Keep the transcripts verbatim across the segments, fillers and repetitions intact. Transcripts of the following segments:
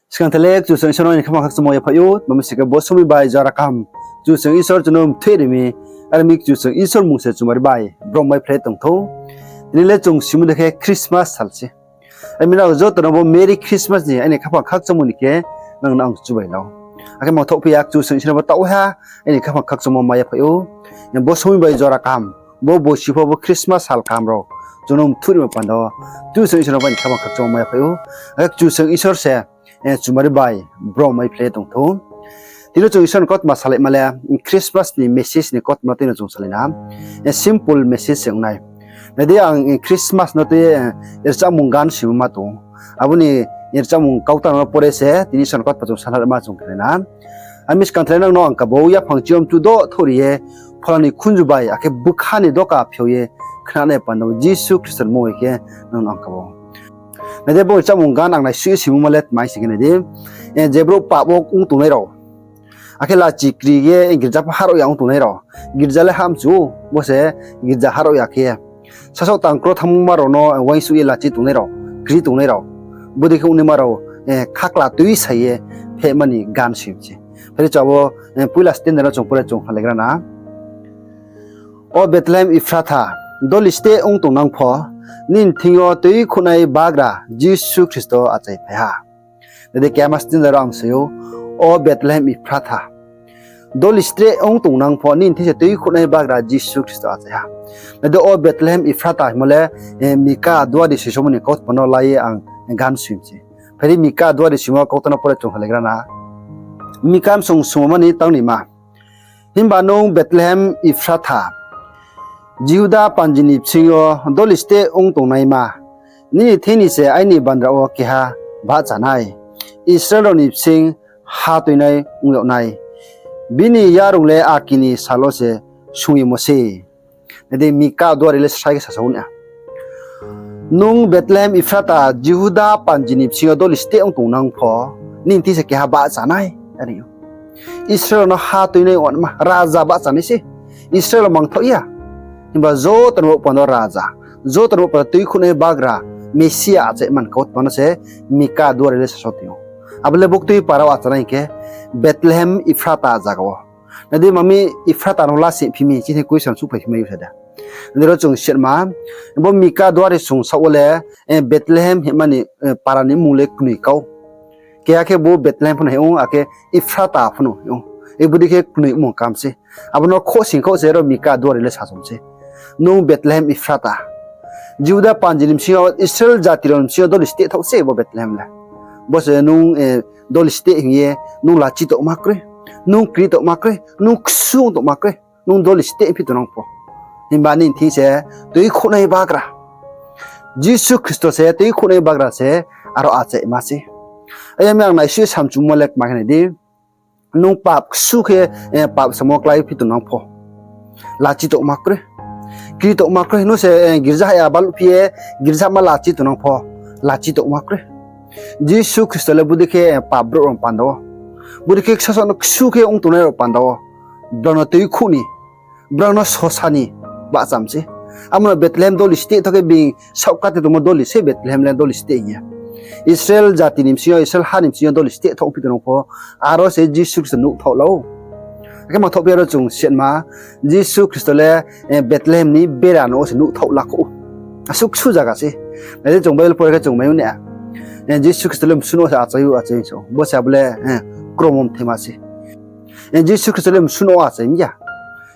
Skang tha le Kchusoyang Isor no aini khaphang khakchangmo yaphaih ou, tma mi sing khe bo somoing bai jora kaham Kchusoyang Isor chung no mthoih ri mi, are mi Kchusoyang Isor mmung se chumari bai brom bai phlai tong thou. Tini le chung simo dei khe Christmas sal se. Are mi nrao joto no bo Merry Christmas ni aini khaphang khakchangmo ni khe nang no ang chubai la ou. Akhe mangthoh phi ya Kchusoyang Isor no bo taoh ha aini khaphang khakchangmo mai yaphaih ou. Bo somoing bai jora kaham, bo bosi pho bo Christmas sal kaham rao chung no mthoih rimo panda wo Kchusoyang Isor no bo aini khaphang khakchangmo mai yaphaih ou. Akhe Kchusoyang Isor se chumari bai brom mai phlai tong thou. Tini chung Isor ni kautma salaima le, Christmas ni message ni kautma tini chung salai na. Simple message se ong nai. Nai di, ang Christmas no tui rchamung gan simo ma tong ou. Abo ni rchamung kautang no pore se tini Isor ni kautma chung sanarma chung khe nai na. Ami skang tha le nang no ang kabo yaphang chiyom chudo thori ye, phola ni khunju bai akhe bkha ni doka phiao ye khnanai panda wo Jisu Khristo ni mmung bai khe nang no ang kabo. Nai di, bo rchamung gan ang naisuih ye simo ma le tma mi sing khe nai di, je brouh pap wo ong tongnai rao, akhe lachi kri ye girza pho harao ya ong tongnai rao, girza le hamchu ou, bo se girza harao ya khe sasaoh tangkro thanngma rao no uaingsouh ye lachi tongnai rao, kri tongnai rao, bodei khe ongnaima rao khakla tuisa ye phehma ni gan soi mi se. Phai di, chung abo poila stanza no chung pore chung halaigra na. O Bethlehem Ephratha, doli steh ong tongnang pho, nini thing yo tuikhouhnai bagra Jisu Khristo achaiphai ha. Nai di, kema stanza ro ang soi ou, O Bethlehem Ephratha, doli steh ong tongnang pho, nini thing se tuikhouhnai bagra Jisu Khristo achai ha. Nai di, O Bethlehem Ephratha hingmo le Mika duari soisomo ni kautma no la ye ang gan soi mi se. Phai di, Mika duari soimo kautma no pore chung halaigra na. Mika bsung sungmoma ni tang ni ma. Himba nung Bethlehem Ephratha, Jihuda panji ni bsing yo doli steh ong tongnaima, nini thing ni se aini bandra wo keha bahcha nai, Israel rao ni bsing ha tuinai ong yag nai. Bini yarung le akini sal wo se sungimo se. Nai di, Mika duari le srai khe sasa ou na. Nung Bethlehem Ephratha, Jihuda panji ni bsing yo doli steh ong tongnang pho, nini thing se keha bahcha nai, are ou. Israel rao no ha tuinai ongma raja bahcha nai se. Israel rao mangthaoh ya. Himba joto ni baoh panda wo raja, joto ni baoh panda wo tuikhouhnai bagra, Mesia achaimani kautma no se Mika duari le sasa tong ou. Abo le buktui para wo achai nai hing khe Bethlehem Ephratha zaga wo. Nai di, mami Ephratha no lasing phi mi chini question souhphai phi mai ou sa da. Nai di, ro chung siatma, bo Mika duari sung saoh wo le Bethlehem hingmani para ni mmung le knoi kau. Keha khe bo Bethlehem pho no hing ou, akhe Ephratha pho no hing ou. Bodei khe knoi mmung kam se. Abo no khouhsing khouh se ro Mika duari le sasom se. Nung Bethlehem Ephratha, Jihuda panji ni bsing yo, Israel jati rao ni bsing yo doli steh thaoh se bo Bethlehem le. Bo se nung doli steh hing ye nung lachi tongma kroi, nung kri tongma kroi, nung ksu tongma kroi, nung doli steh phi tongnang pho. Himba nini thing se tuikhouhnai bagra, Jisu Khristo se tuikhouhnai bagra se, aro achaima se. Aya mi ang naisuh ye samchumo le tma khe nai di. Nung pap ksu khe, pap samo klái phi tongnang pho, lachi tongma kroi. Kri tongma kroi, nung se girza hah ya baluh phi ye, girza ma lachi tongnang pho, lachi tongma kroi. Jisu Khristo le bodei khe pap brouh rao panda wo, bodei khe sasaoh no ksu khe ong tongnai rao panda wo, brao no tuikhouh ni, brao no sosa ni bahcham se. Amo no Bethlehem doli steh thaoh khe bini saohkate tongmo doli se Bethlehem le doli steh hing ye. Israel jati ni bsing yo, Israel ha ni bsing yo doli steh thaoh phi tongnang pho, aro se Jisu Khristo nuhthaoh la ou. Akhe mangthoh phi aro chung siatma, Jisu Khristo le Bethlehem ni bera no wo se nuhthaoh la khou ou. Asuh ksu zaga se. Nai di, chung Bible pore khe chung mai ou na. Jisu Khristo le msu no wo se achai ou, achai ou. Bo se abo le kromo mtheima se. Jisu Khristo le msu no wo achai mi ya.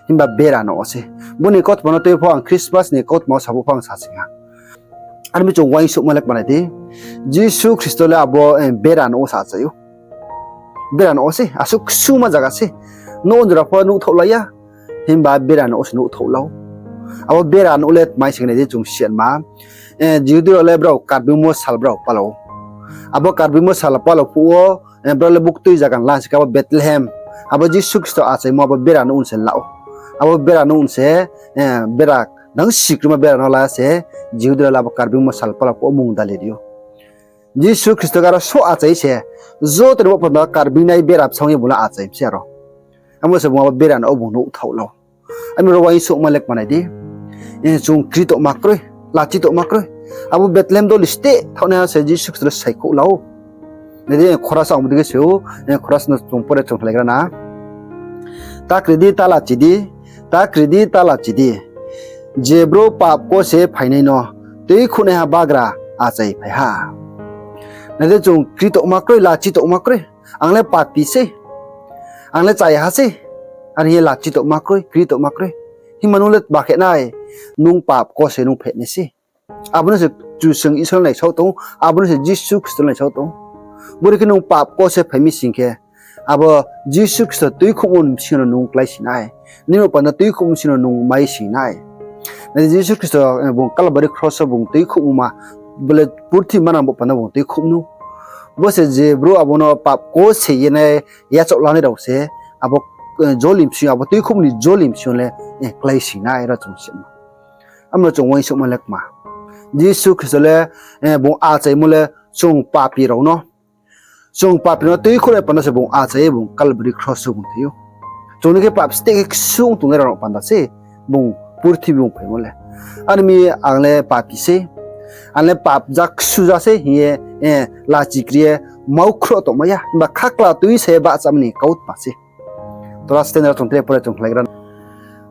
Himba bera no wo se. Bo ni kautma no tui pho ang Christmas ni kautma wo sabo pho ang sasing ha. Are mi chung uaingsouhma le kmanai di. Jisu Khristo le abo bera no wo se achai ou. Bera no wo se, asuh ksuma zaga se. Nouh jora pho nuhthaoh la ya. Himba bera no wo se nuhthaoh la ou. Abo bera no le tma sing khe nai di chung siatma. Jihudi rao le brao Karbeingmo sal brao pala ou. Abo Karbeingmo sal pala phuh wo, brao le buktui zaga ni la se khe abo Bethlehem, abo Jisu Khristo achaimo abo bera no wo se la ou. Abo bera no wo se, bera, nang sikrima bera no la se, Jihudi rao le abo Karbeingmo sal pala phuh wo mung dali ri ou. Jisu Khristo khe aro só achai se, joto ni baoh panda Karbeing nai bera bsang ye bung le achai mi se aro. Amo se bung abo bera no wo bung nuhthaoh la ou. Ami ro uaingsouhma le kmanai di. Chung kri tongma kroi, lachi tongma kroi. Abo Bethlehem doli steh thaohnaiha se Jisu Khristo le saikhouh la ou. Nai di, khorasa ang bodei khe se ou, khorasa no chung pore chung khlaigra na. Ta kri di, ta lachi di, ta kri di, ta lachi di. Je brouh pap kau se phainai no tuikhouhnaiha bagra achai phai ha. Nai di, chung kri tongma kroi, lachi tongma kroi. Ang le papi sei. Ang le chaya sei. Are hing ye lachi tongma kroi, kri tongma kroi. Himba nung le ba khe nai, nung pap kau se nung phainai sei. Abo no se Kchusoyang Isor naisao tong ou, abo no se Jisu Khristo naisao tong ou. Bodei khe nung pap kau se phai mi sing khe, abo Jisu Khristo tuikhouhmo ni bsing yo no nung kláisi nai. Nini panda tuikhouhmo bsing yo no nung maisi nai. Nai di, Jisu Khristo, bung Kalbari kros wo bung tuikhouhmo ma, bo le purthimbi manang bo panda bung tuikhouh nou. Bo se je brouh abo no pap kau se ye nai, yachaoh lanai rao se, abo, joli bsing yo, abo tuikhouhmo ni joli bsing yo le, kláisi nai ro chung sima. Amo no chung uaingsouhma le kma. Jisu Khristo le, bung achaimo le chung papi rao no, chung papi rao no tuikhouhnai panda se bung achai ye bung Kalbari kros wo bung thoi ou. Chung ni khe pap steh khe ksu ong tongnai rao no panda se bung purthimbi bung phaimo le. Are mi ang le papi sei, ang le pap ja ksu ja sei hing ye, lachi kri ye, maukhroh tongmai ya, himba khakla tuisa ye bahchamo ni kautma se. Tora stand rao chung tre pore chung khlaigra.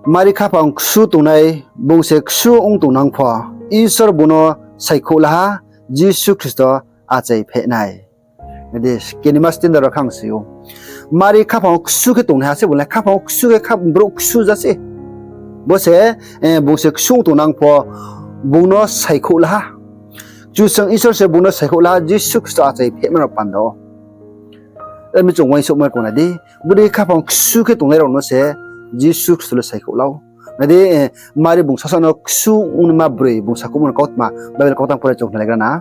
Mari khaphang ksu tongnai, bung se ksu ong tongnang pho, Isor bung no saikhouh la ha, Jisu Khristo achai phehnai. Nai di, kenima stand rao khe ang si ou. Mari khaphang ksu khe tongnaiha se bung le, khaphang ksu khe brouh ksu ja se. Bo se, bung se ksu ong tongnang pho, bung no saikhouh la ha. Kchusoyang Isor se bung no saikhouh la ha, Jisu Khristo achai phehma rao panda wo. Are mi chung uaingsouhma kma nai di. Bodei khaphang ksu khe tongnai rao no se Jisu Khristo le saikhouh la ou. Nai di, Mari bung sasa no ksu ongnaima broi bung sakhouhmo ni kautma, Bible kautang pore chung khlaigra na.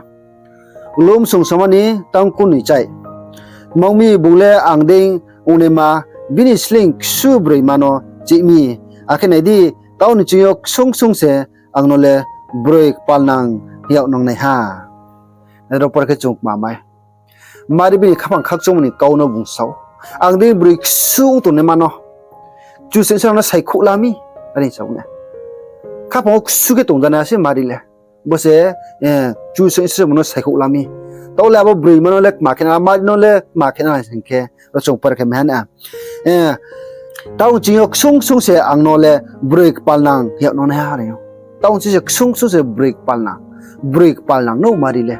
Lum sungsama ni tangku ni chai. Tma ong mi, bung le ang dei ongnaima, bini sleing ksu broima no chih mi. Akhe nai di, taoh ni ching yo ksung ksung se ang no le broi kpalnang hing yag nangnai ha. Nai ro, por khe chung kma mai. Mari bini khaphang khakchangmo ni kau no bung sa ou. Ang dei broi ksu ong tongnaima no Kchusoyang Isor no saikhouh la mi, are sa ou na. Khaphang wo ksu khe tongjanaiha se Mari le. Bo se, Kchusoyang Isor bung no saikhouh la mi. Taoh le abo broima no le kma khe na, Mari no le kma khe na sing khe, ro chung pore khe mai ha na. Taoh ching yo ksung ksung se ang no le broi kpalnang hing yag nangnai ha, are ou. Taoh ching se ksung ksung se broi kpalnang, broi kpalnang no Mari le.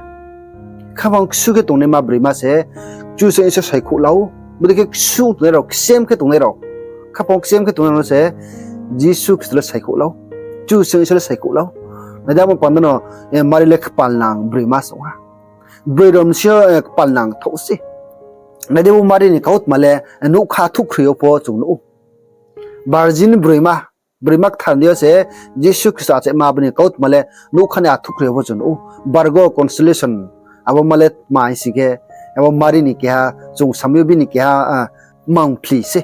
Khaphang ksu khe tongnaima broima se Kchusoyang Isor saikhouh la ou. Bodei khe ksu tongnai rao, ksem khe tongnai rao, khaphang ksem khe tongnai rao no se Jisu Khristo le saikhouh la ou. Kchusoyang Isor le saikhouh la ou. Nai di, amo panda no, Mari le kpalnang broima se ong ha. Broi rao ni bsing yo, kpalnang thouh se. Nai di, bo Mari ni kautma le nougkha athuhkhroi yo pho chung nuh ou. Virgin broima, broima kthar ni yo se Jisu Khristo achaima, abo ni kautma le nougkha ni athuhkhroi yo pho chung nuh ou. Virgo constellation, abo ma le tma hing sing khe, abo Mari ni keha, chung samai yo bini keha, mangphli se.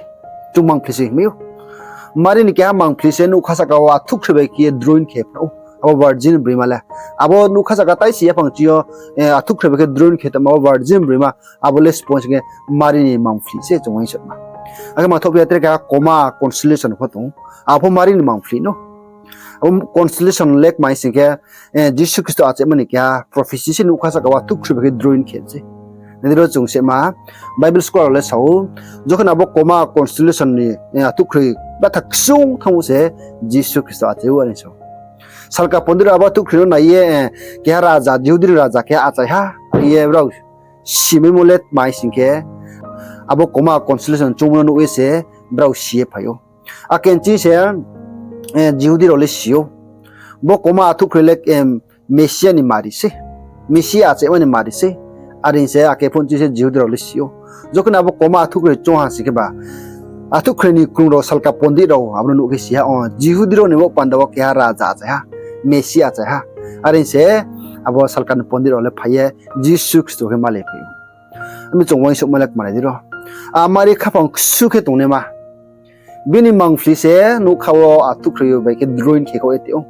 Chung mangphli se hingmai ou. Mari ni keha mangphli se nougkha sahka wo athuhkhroi bai khe ye droin khe phnuh ou. Abo virgin broima le. Abo nougkha sahka taisi yaphang ching yo, athuhkhroi bai khe droin khe tongma abo virgin broima, abo le sbo sing khe Mari ni mangphli se chung uaingsouhma. Akhe mangthoh phi ya tre keha coma constellation pho tong ou. Abo pho Mari ni mangphli no. Abo constellation le kma hing sing khe, Jisu Khristo achaima ni keha prophecy se nougkha sahka wo athuhkhroi bai khe droin khe se. Nai di ro chung sima, Bible scholar rao le sa ou, jokhon abo coma constellation ni, athuhkhroi batha ksung thanng ou se Jisu Khristo achai ou, are sa ou. Salka pondit rao abo athuhkhroi no nai ye, keha raja, Jihudi ni raja keha achai ha hing ye brao simaimo le tma hing sing khe, abo coma constellation choungmo no nuh ye se brao si ye phai ou. Ake nching se, Jihudi rao le si ou. Bo coma athuhkhroi le, Mesia ni mari se. Mesia achaima ni mari se. Are hing se ake pho nching se Jihudi rao le si ou. Jokhon abo coma athuhkhroi choung ha sing kheba, athuhkhroi ni krung rao, salka pondit rao abo no nuh khe si ha, o, Jihudi rao ni bo panda wo keha raja achai ha, Mesia achai ha. Are hing se abo salka ni pondit rao le phai ye Jisu Khristo khe malai phai ou. Ami chung uaingsouhma le kma nai di ro. A Mari khaphang ksu khe tongnaima. Bini mangphli se nougkha wo athuhkhroi bai khe droin khe kau ye tong ou.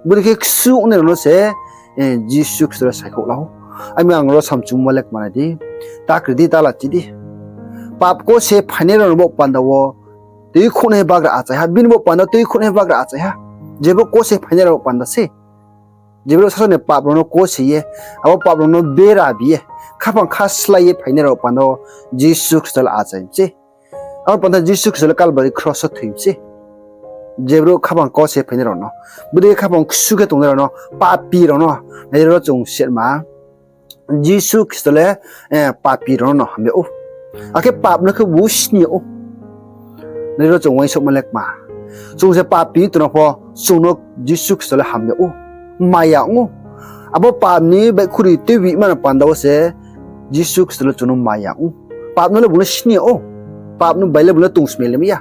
Bodei khe ksu ongnai rao no se, Jisu Khristo le saikhouh la ou. Ami ang ro samchungmo le kma nai di. Ta kri di, ta lachi di. Pap kau se phainai rao ni bo panda wo tuikhouhnai bagra achai ha. Bini bo panda tuikhouhnai bagra achai ha. Je bo kau se phainai rao panda se. Je brouh sasaoh ni pap rao no kose ye, abo pap rao no bera bi ye, khaphang kha slái ye phainai rao panda wo Jisu Khristo le achai mi sei. Abo panda Jisu Khristo le Kalbari kros wo thoi mi sei. Je brouh khaphang kose phainai rao no, bodei khe khaphang ksu khe tongnai rao no, papi rao no, nai ro chung sitma. Jisu Khristo le, eh, papi rao no ham yag ou. Akhe pap no khe bu sni yag ou. Nai ro chung uaingsouhma le kma. Chung se papi tongnang pho, chung no Jisu Khristo le ham yag ou. Maya ong ou. Abo pap ni baihkhouhri tuibi mano panda wo se Jisu Khristo le chung no maya ong ou. Pap no le bung le sni yag ou. Pap no bai le bung le tongsmai le mai ya.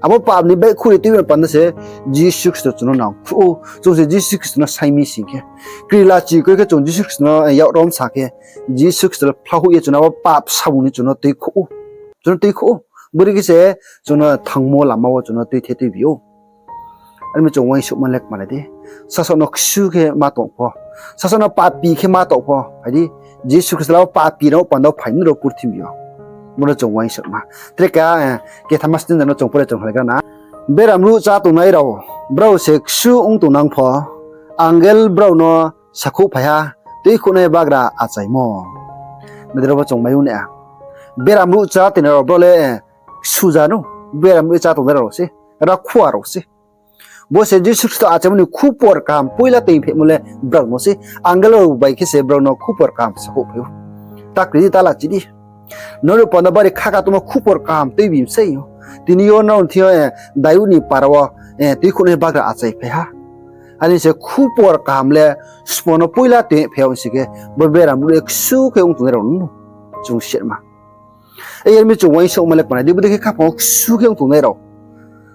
Abo pap ni baihkhouhri tuibi mano panda se Jisu Khristo chung no nangkhruh ou. Chung se Jisu Khristo no saing mi sing khe, kri lachi kroi khe chung Jisu Khristo no, eh, yak rom sa khe, Jisu Khristo le phlahouh ye chung no abo pap samung ni chung no tuikhouh ou. Bodei khe se chung no thangmo lama wo chung no tuithe tuibi ou. Are mi chung uaingsouhma le kma nai di. Sasaoh no ksu khe ma tong pho, sasaoh no papi khe ma tong pho, phai di, Jisu Khristo le abo papi rao panda wo phai mi ro purthimbi yo. Bo no chung uaingsouhma. Tre ka, eh, kethama stanza no chung pore chung halaigra na. Bera mruh chá tongnai rao, brao se ksu ong tongnang pho, angel brao no sakhouh phai ha, tuikhouhnai bagra achaimo. Nai di ro bo chung mai ong nai. Bera mruh chá tongnai rao brao le, eh, ksuja nou, bera mruh chá tongnai rao se, rakhua rao se. Bo se Jisu Khristo achaimo ni khupor kaham poila toing phehmo le brao no se, angel rao bai khe se brao no khupor kaham sakhouh phai ou. Ta kri di, ta lachi di. Nrao ni panda bari khakatongma khupor kaham tuibi mi sei yo. Tini yo nrao ni thing yo, eh, Dayud ni para wo, eh, tuikhouhnai bagra achai phai ha. Are se khupor kaham le sbo no poila toing phai ya ong si khe, bo bera mruh le ksu khe ong tongnai rao no chung sitma. Are mi chung uaingsouhma le kma nai di, bodei khe khaphang wo ksu khe ong tongnai rao.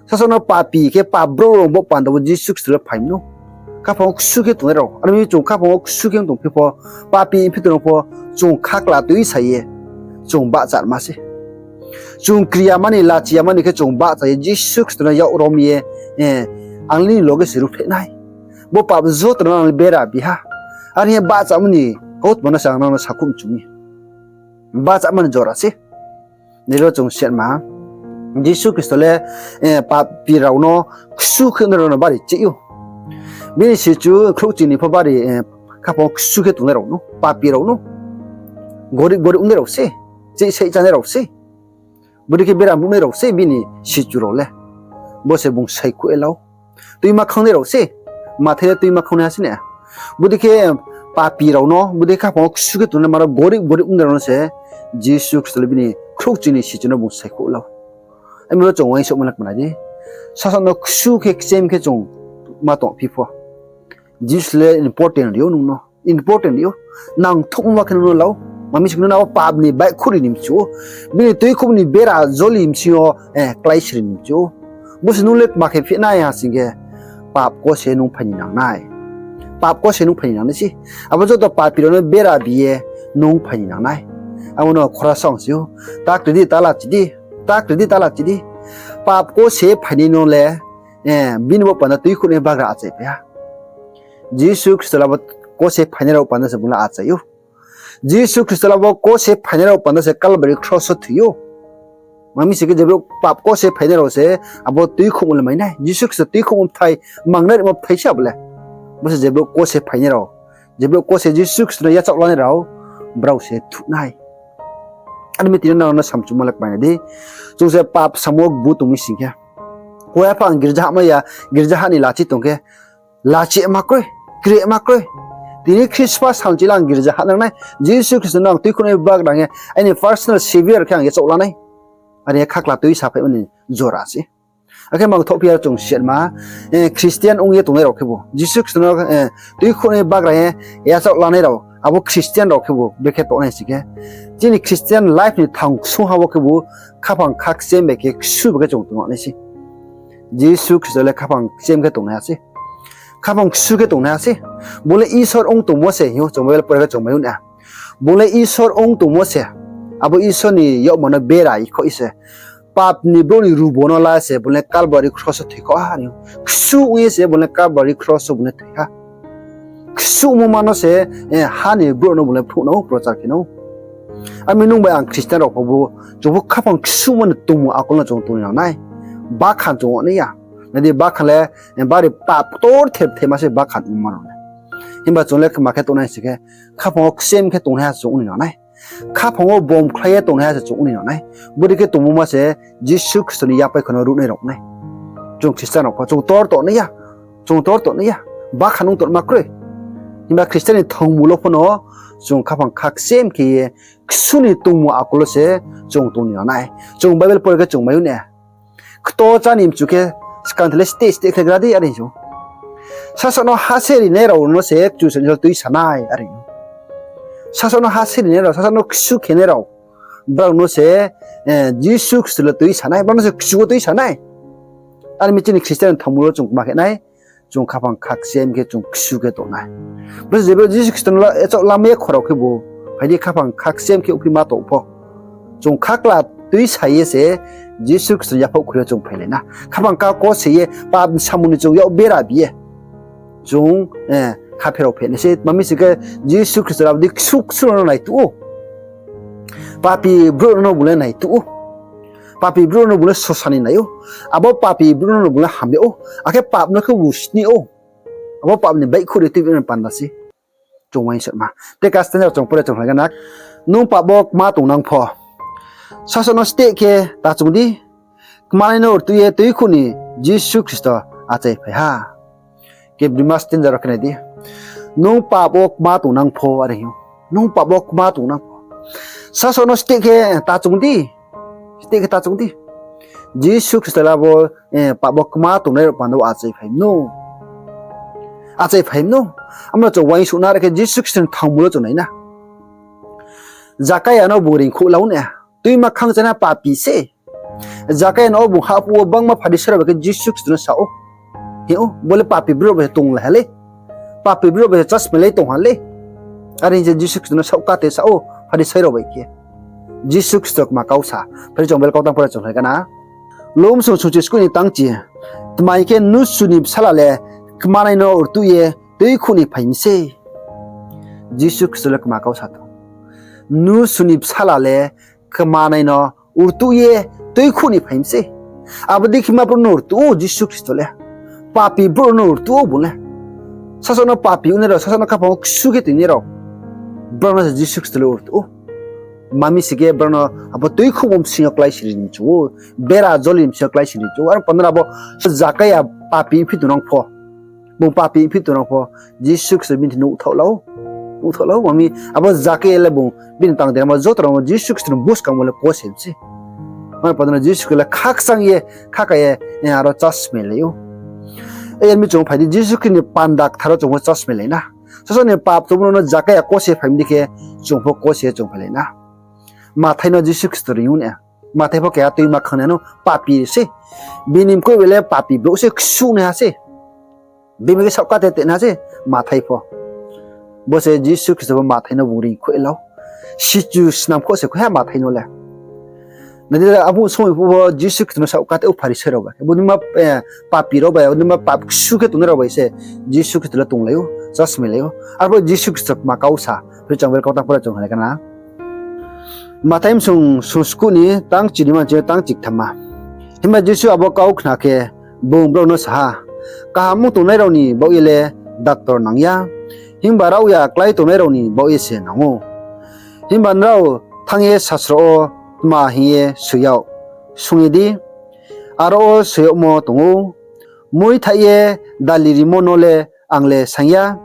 Sasaoh no papi khe pap brouh rao bo panda wo Jisu Khristo le phai mi nou. Khaphang wo ksu khe tongnai rao. Are mi chung khaphang wo ksu khe ong tongphi pho, papi phi tongnang pho, chung khakla tuisa ye chung bahchama se. Chung kri yama ni, lachi yama ni khe chung bahcha ye Jisu Khristo no yak rom ye, eh, ang nini loge se ruhphreh nai. Bo pap joto no ang bera bi ha. Are hing ye bahchamo ni kautma no se ang nrao no sakhouh mchu mi. Bahchama ni jora se. Nai ro chung sitma. Jisu Khristo le, eh, papi rao no ksu khe tongnai rao no bari chih ou. Bini sichu khrouhchui ni pho bari, eh, khaphang wo ksu khe tongnai rao no, papi rao no, gorib gorib ongnai rao se, chih sai chánai rao se. Bodei khe bera mruhnai rao se bini sichu rao le. Bo se bung saikhouh ye la ou. Tuima khangnai rao se, Mathai le tuima khangnaiha se na. Bodei khe papi rao no, bodei khe khaphang wo ksu khe tongnai ma rao, gorib gorib ongnai rao no se Jisu Khristo le bini khrouhchui ni sichu no bung saikhouh la ou. Are mi ro chung uaingsouhma le kma nai di. Sasaoh no ksu khe kchem khe chung ma tongphi pho, Jisu le important ri ou nung no. Important ri ou. Nangthouhma khe nung no la ou. Mami sing khe nung no abo pap ni baihkhouhri ni mchu ou. Bini tuikhouh ni bera joli msing yo, eh, kláisri ni mchu ou. Bo se nung le kma khe phehnai ha sing khe, pap kose nung phai ni nang nai. Pap kose nung phai ni nang nai se. Abo joto papi rao no bera bi ye nung phai ni nang nai. Abo no khorasa ong se ou. Ta kri di, ta lachi di. Ta kri di, ta lachi di. Pap kose phainai no le, eh, bini bo panda tuikhouhnai bagra achai phai ha. Jisu Khristo le abo kose phainai rao panda se bung le achai ou. Jisu Khristo le abo kose phainai rao panda se Kalbari kros wo thoi ou. Mami sing khe je brouh pap kose phainai rao se abo tuikhouhmo le mai nai. Jisu Khristo tuikhouhmo bthai, mangnai rimo bthai se abo le. Bo se je brouh kose phainai rao, je brouh kose Jisu Khristo no yachaoh lanai rao, brao se thuh nai. Are mi tini nrao no samchuma le kma nai di. Chung se pap samo gbu tong mi sing khe, koya pha ang girja hahmai ya, girja hah ni lachi tong khe, lachima kroi, krima kroi. Tini Christmas salchi le ang girja hah nang nai, Jisu Khristo no ang tuikhouhnai bagra hing ye, aini personal Saviour khe ang yachaoh la nai. Are ye khakla tuisa phaimo ni jora se. Akhe mangthohphi ya chung sitma, eh, Christian ong ye tongnai rao khebu, Jisu Khristo no, eh, tuikhouhnai bagra hing ye yachaoh lanai rao, abo Christian rao khebu brekhe tongnai sing khe, chini Christian life ni thang ksungha wo khebu khaphang kha kchem bai khe ksu bai khe chung tongnai se. Jisu Khristo le khaphang kchem khe tongnaiha se. Khaphang ksu khe tongnaiha se. Bung le Isor ong tongmo se hing ou, chung Bible pore khe chung mai ou na. Bung le Isor ong tongmo se. Abo Isor ni yakma no bera ye khoih se, pap ni brouh ni rubo no la se bung le Kalbari kros wo thoi khoh ha ni. Ksu ong ye se bung le Kalbari kros wo bung le thoi ha. Ksuhmo ma no se, eh, ha ni brouh no bung le phnuh nang ou, prochar khe nang ou. Ami nung bai ang Christian rao pho bo, chung pho khaphang ksuhmo ni tongmung akol no chung tong nang nai. Bakhan chung ong nai ya. Nai di bakhan le, eh, bari pap ktor the, thema se bakhan ongma rao le. Himba chung le kma khe tongnai sing khe, khaphang wo kchem khe tongnaiha se chung ong ni nang nai. Khaphang wo bomkhlai ye tongnaiha se chung ong ni nang nai. Bodei khe tongmo ma se Jisu Khristo ni yapai kho no ruhnai rao nai. Chung Christian rao pho chung tor tongnai ya. Chung tor tongnai ya. Bakha nung tongma kroi. Himba Christian ni thangmul wo pho no chung khaphang khakchem khe ye ksu ni tongmung akol wo se chung tong ni nang nai. Chung Bible pore khe chung mai ou ne. Ktor chá ni mchu khe skang the le steh steh khe gra di are hing ou. Sasaoh no ha se rinai rao no se Kchusoyang Isor tuisa nai are hing ou. Sasaoh no ha se rinai rao, sasaoh no ksu khenai rao, brao no se Jisu Khristo le tuisa nai, brao no se ksu wo tuisa nai. Are mi chini Christian thangmul wo chung kma khe nai, chung khaphang khakchem khe chung ksu khe tong nai. Bo se je Jisu Khristo no la, echaoh lama ye khorao khebu, phai di khaphang khakchem khe ongphi ma tong pho. Chung khakla tuisa ye se Jisu Khristo ni yaphouh khui yo chung phailai na. Khaphang ka kose ye pap samung ni chung yak bera bi ye chung kha pherao phe nai se. Tma mi sing khe Jisu Khristo abo dei ksu ksu no naituh ou. Papi brouh no bung le naituh ou. Papi brouh no bung le sosa ni nai ou. Abo papi brouh no bung le hamya ou. Akhe pap no khe bung sni ou. Abo pap ni baihkhouh ri tuibi no panda se. Chung uaingsouhma. Te ka stanza chung pore chung phailai gana. Nung pap wo kma tongnang pho, sasaoh no steh khe ta chung di. Kmanai no rtuh ye tuikhouh ni Jisu Khristo achaiphai ha. Khe brima stanza rao khe nai di. Nung pap wo kma tongnang pho are hing ou. Nung pap wo kma tongnang pho, sasaoh no steh khe ta chung di. Steh khe ta chung di. Jisu Khristo le abo pap wo kma tongnai rao panda wo achaiphai mno. Achaiphai mno. Amo no chung uaingsouhna are khe Jisu Khristo ni thangmul wo chung nai na. Zakaya no bung reingkhouh la ou ne. Tuima khangchana papi se. Zakaya no bung hahphuh wo bangma Pharisai rao bai khe Jisu Khristo no sa ou. Hing ou, bo le papi brouh bai se tonglai ha le. Papi brouh bai se chasmai lai tong ha le. Are hing se Jisu Khristo no saohkate sa ou Pharisai rao bai khe. Jisu Khristo kma kau sa, phai di chung Bible kautang pore chung phailai gana. Lum sung sungchi skuh ni tangchi. Tma hing khe mnusu ni bsala le kmanai no rtuh ye tuikhouh ni phai mi sei. Jisu Khristo le kma kau sa tong. Mnusu ni bsala le kmanai no rtuh ye tuikhouh ni phai mi sei. Abo dei khe ma brouh no rtuh ou Jisu Khristo le. Papi brouh no rtuh ou bung le. Sasaoh no papi ongnai rao, sasaoh no khaphang wo ksu khe tongnai rao, brao no se Jisu Khristo le rtuh ou. Tma mi sing khe brao no abo tuikhouhmo bsing yo klái siri ni mchu ou. Bera joli bsing yo klái siri ni mchu ou. Aro panda no abo Zakaya papi phi tongnang pho, bung papi phi tongnang pho, Jisu Khristo bini thing nuhthaoh la ou. Nuhthaoh la ou, tma mi abo Zakaya le bung bini tang deramo joto rao no Jisu Khristo ni buskang wo le kose mi sei. Aro panda no Jisu Khristo le khakchang ye, khaka ye, aro chasmailai ou. Yar mi chung phai di Jisu Khristo ni panda kthar wo chung pho chasmailai na. Sasaoh ni pap tongmo no Zakaya kose phai mi dei khe chung pho kose chung phailai na. Mathai no Jisu Khristo reing ou ne. Mathai pho keha tuima khangnai no papi sei. Bini mkoih bai le papi brouh se ksu naiha se. Bini khe saohkate tenaiha se Mathai pho. Bo se Jisu Khristo pho Mathai no bung reingkhouh la ou. Sichu snam khouh se khouh ha Mathai no le. Nai di, abo somoi pho Jisu Khristo no saohkate ou Pharisai rao bai, abo dei ma papi rao bai, abo dei ma pap ksu khe tongnai rao bai se Jisu Khristo le tonglai ou, chasmailai ou. Arpho Jisu Khristo kma kau sa, phai di chung Bible kautang pore chung phailai gana. Mathai msung sung skuh ni tangchi ni manchi tangchi ktham ma. Himba Jisu abo kau khna khe, bung brao no sa ha, Kaham ong tongnai rao ni baoh ye le doctor nang ya, himba raohya klái tongnai rao ni baoh ye se nang ou. Himba nrao thanng ye sasro wo tma hing ye soi yag, sung ye di, aro wo soi yagmo tong ou, Muithaih ye dali rimo no le ang le saing ya,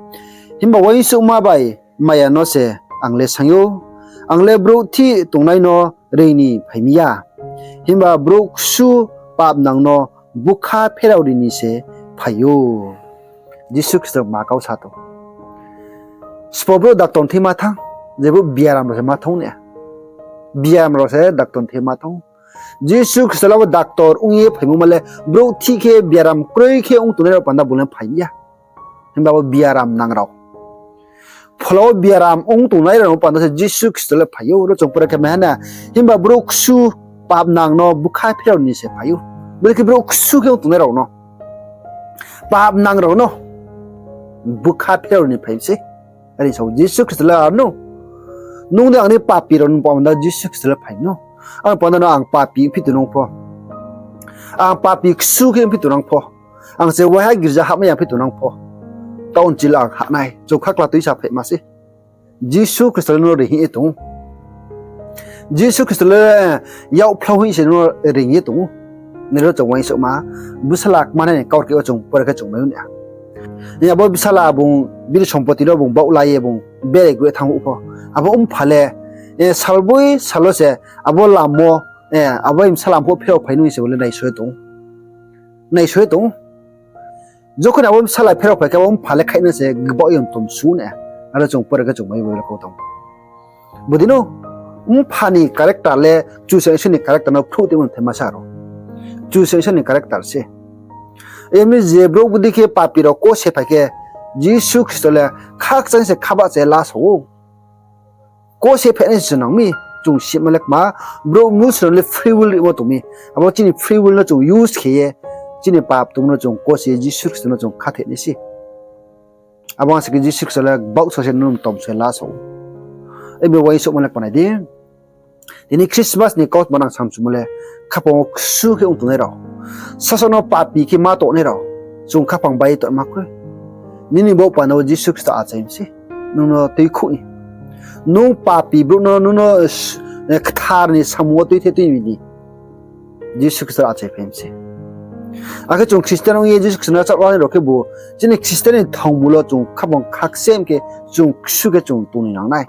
himba uaingsouhma bai maya no se ang le saing ou. Ang le brouh thih tongnai no reing ni phai mi ya, himba brouh ksu papnang no bkha pherao ri ni se phai ou. Jisu Khristo ma kau sa tong. Sbo brouh doctor thing ma thanng, je brouh biaram rao se ma thanng ne. Biaram rao se doctor thing ma thanng. Jisu Khristo le abo doctor ong ye phaimo ma le brouh thih khe biaram kroi khe ong tongnai rao panda bung le phai mi ya. Himba abo biaram nang rao. Phola wo biaram ong tongnai rao panda se Jisu Khristo le phai ou, ro chung pore khe mai ha na. Himba brouh ksu papnang no bkha pherao ni se phai ou. Bodei khe brouh ksu khe ong tongnai rao no, papnang rao no bkha pherao ni phai mi sei. Are sao Jisu Khristo le aro no. Nung de ang ni papi rao no panda Jisu Khristo le phai no. Aro panda no ang papi phi tongnang pho, ang papi ksu khe phi tongnang pho, ang se waiha girja hahmai ya phi tongnang pho, town chila hah nai, chung kha kla tuisa phaima se. Jisu Khristo le no reing ye tong ou. Jisu Khristo le yak phlao hing se no reing ye tong ou. Nai ro chung uaingsouhma, bsala kmanai ni kaurkeh wo chung pore khe chung mai ou na. Abo bsala bung bini sompoti no bung baohlai ye bung berai gre thanng pho, abo mpha le salboi sal wo se abo lam wo, abo bsala mphuh pherao phai nung se bo le naisoi tong ou. Jokhon abo bsala pherao phai khe abo mpha le khaih no se gbaoh ye mtom su na. Aro chung pore khe chung mai ou Bible kau tong. Bodei no, mpha ni character le Kchusoyang Isor ni character no phruh tongmo thai ma sa ro. Kchusoyang Isor ni character se. Emni je brouh bodei khe papi rao kose phai khe, Jisu Khristo le khakchang se khabah che la sa ou. Kose phainai se nang mi, chung sima le kma, brouh mnusu no le free will rimo tong mi. Abo chini free will no chung use khe ye, chini pap tongmo no chung kose ye Jisu Khristo no chung khatheh nai se. Abo ong se khe Jisu Khristo le gbaoh so se nung tom se la sa ou. Abo uaingsouhma le kmanai di. Tini Christmas ni kautma nang samchumo le, khaphang wo ksu khe ong tongnai rao, sasaoh no papi khe ma tongnai rao, chung khaphang bai tongma kroi. Nini baoh panda wo Jisu Khristo achai mi se, nung no tuikhouh ni. Nung papi brouh no, nung no kthar ni samung wo tuithe tui mi ni. Jisu Khristo achai phai mi se. Akhe chung Christian ong ye Jisu Khristo no chap lanai rao khebu, chini Christian ni thangmul wo chung khaphang khakchem khe, chung ksu khe chung tong ni nang nai.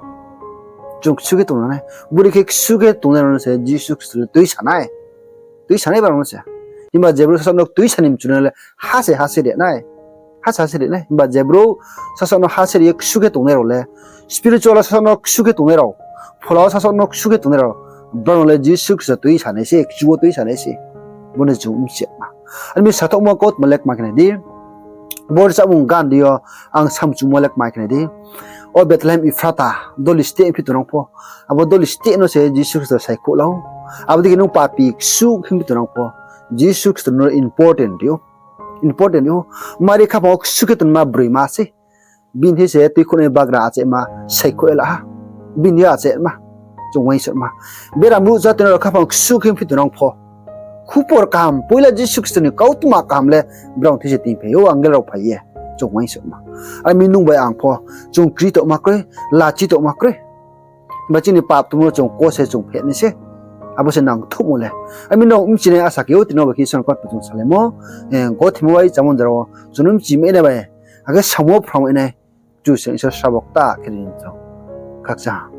Chung ksu khe tong nang nai. Bori khe ksu khe tongnai rao no se Jisu Khristo le tuisa nai. Tuisa nai ba rao no se. Himba je brouh sasaoh no tuisa ni mchunai le ha se ha se ri nai. Ha se ha se ri nai. Himba je brouh sasaoh no ha se ri ye ksu khe tongnai rao le, spiritual sasaoh no ksu khe tongnai rao, phola wo sasaoh no ksu khe tongnai rao, brao no le Jisu Khristo tuisa nai se, kchu wo tuisa nai se. Bo no chung mchima. Ar mi sathouhmo kautma le kma khe nai di. Bo rchamung gan di yo ang samchumo le kma khe nai di. O Bethlehem Ephrata, doli steh phi tongnang pho, abo doli steh no se Jisu Khristo saikhouh la ou. Abo dei khe nung papi ksu khe phi tongnang pho, Jisu Khristo no important ri ou. Important ri ou. Mari khaphang wo ksu khe tongma broima se. Bini thing se tuikhouhnai bagra achema saikhouh ye la ha. Bini yo achema. Chung uaingsouhma. Bera mruh jati no rao khaphang ksu khe phi tongnang pho, khupor kaham, poila Jisu Khristo ni kautma kaham le brao thing se tingphai ou, angel rao phai ye. Chung uaingsouhma. Ar mi nung bai ang pho, chung kri tongma kroi, lachi tongma kroi. Ba chini pap tongmo no chung kose chung phehnai se. Abo se nangthouhmo le. Ar mi no mchinai asa khe ou, tini no bai khe Isor ni kautma chung salaimo, gothimo bai chámo jora wo chung no mchimai nai bai, akhe samo phrangmai nai, Kchusoyang Isor srabo kta khe ri ni chung. Khakchang.